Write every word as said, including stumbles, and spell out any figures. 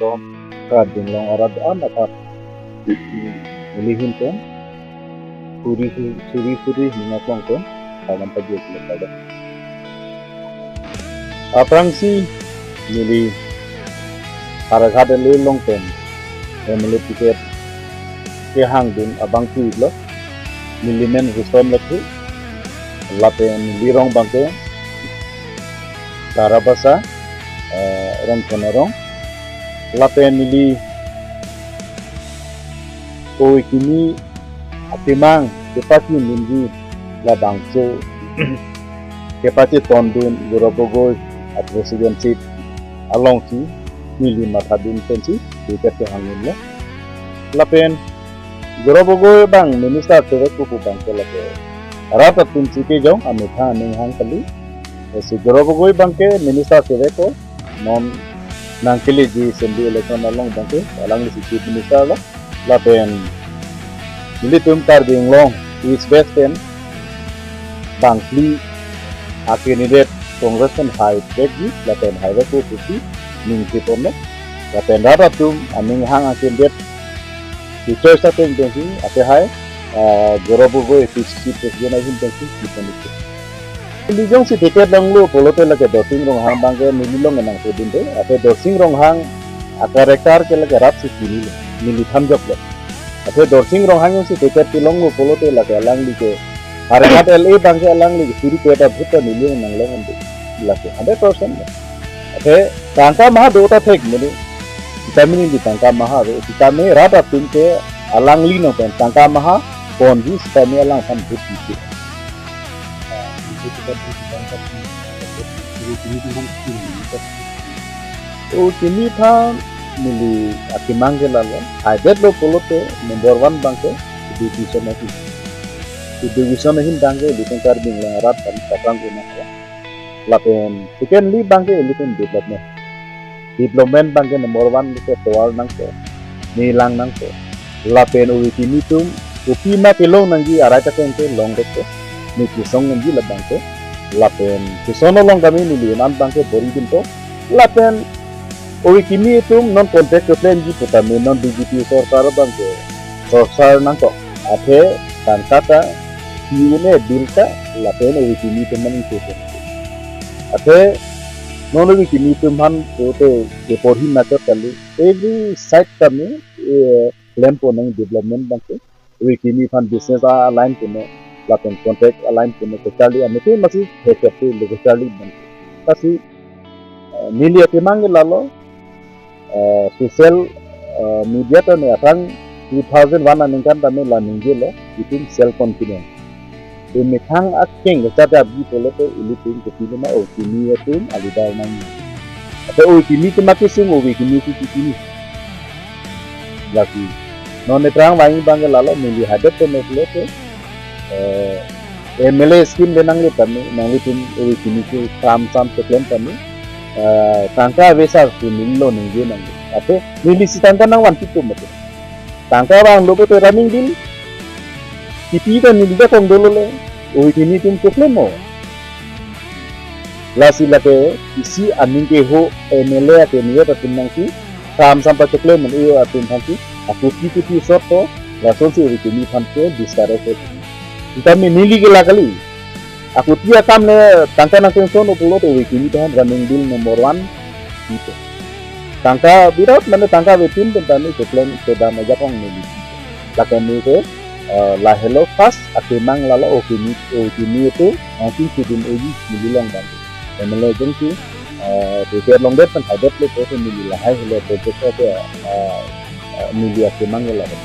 Kardom, kardom long arat an apat. Neli ahin pen suri su-, suri suri hini aklong pen salam pajir lo pada. Aphrangsi neli Howraghat L A along pen M L A ticket kehangdun abang pu-iklo. Neli men Husein Lathu, lapen neli rong abangke Tarabasa, eh, Rongthon arong. Lapen neli oi kimi akemang kepachini labangso kepachetondun Gaurav Gogoi a presidency alongsi neli mathadun pensi ticket kehangdunlo. Lapen Gaurav Gogoi abang minister sere kuku abangke lake rat atumsi kejong amethang aning hang kali. Lasi Gaurav Gogoi abangke minister sere ko non nangkeleji assembly election along abangke alanglisi chief minister lo. Lapen nelitum Karbi Anglong East West pen bangphli a candidate Congress pen hai vekji, lapen hai vek ko pusi ning si ponlo. Lapen rat atum aning hang a candidate teachers atum pensi ate hai, ah, Gaurav Gogoi A P C C president ahin pensi si ponlo. Neli jongsi ticket longlo pulote lake Dorsing Ronghang abangke neli along nangpudunde. Ate Dorsing Ronghang a character ke lake rat si chinilo, neli thanjoklo. Ate Dorsing Ronghang jongsi ticket kelonglo pulote lake alangli ke Howraghat L A abangke alangli ke suri peta bhuta neli nanglong ande. Lake hundred percent lo. Ate tangka maha do ta thek mene. Sitame neli tangka maha ave, sitame rat atum ke alangli along pen tangka maha ponji sitame alangphan vote pisi. Ah, itu kita beri tangka oi kimi aphan neli akemang ke lalo. Haidetlo pulote number one abangke education ahin. Education ahin abangke ilitum Karbi Anglong arat aphan kaprang kuna. Lapen secondly abangke ilitum development. Development abangke number one lake tovar nangpo, ne lang nangpo. Lapen oi kimi atum kopima kelong nangji arai ta keng kelong dekpo. Ne kesong nangji labangke. Lapen keson along kami neli un-an abangke boridunpo. Lapen oi kimi atum non contract keplanji putame non B J P sorkar abangke sorkar nangkok. Athe tangka ta pi un-e bill ta lapen oi kimi atum nang isi. Athe non oi kimi atum aphan pute keporhi nangkok kali. Every side kami, eh, plan po nang development abangke. Oi kimi aphan business a-line pune, lapen contract a-line pune, kacharli amete masi hekep le kacharli abang. Lasi, eh, neli akemang ke lalo, eh, social, eh, media ta ne aphrang two thousand one aningkan tame la ningjelo, itum self confidence. Emethang akeng kacharli abang pulote ilitum kopima oi kimi atum a-leader nang. Ate oi kimi ke maki sung oi kimi ke kimi. Lasi non etrang vang abangke lalo neli hadet pen pulote, eh, M L A scheme le nangle tame, nanglitum oi kimi ke kam sam keklem tame, eh, tangka avesa si neli along ningje nangle. Ate neli si tangka nangvanpi atum mate. Tangka vanglo pute running bill kipi ta neli ajakong dolo le, oi kimi atum keklem mo. Lasi lake isi aning keho M L A ake niya atum nangsi kam sam pacheklem men iyo atum aphansi akoti koti sot to, lasonsi oi kimi aphan ke discourage ho. Sitame neli ke la kali. Akoti akam le tangka nangkengson pulote oi kimi aphan running bill number one ito. Tangka without mane tangka avepin pen tame keklem kedam ajakong neli. Lake neli ke, eh, lahelo first akemang lalo oi kimi, oi kimi atum nangsi chedun oi neli along abang. M L A jongsi, eh, ticket longdet pen haidetlo pulote neli lahai helo project ate, eh, eh, neli akemang lalo.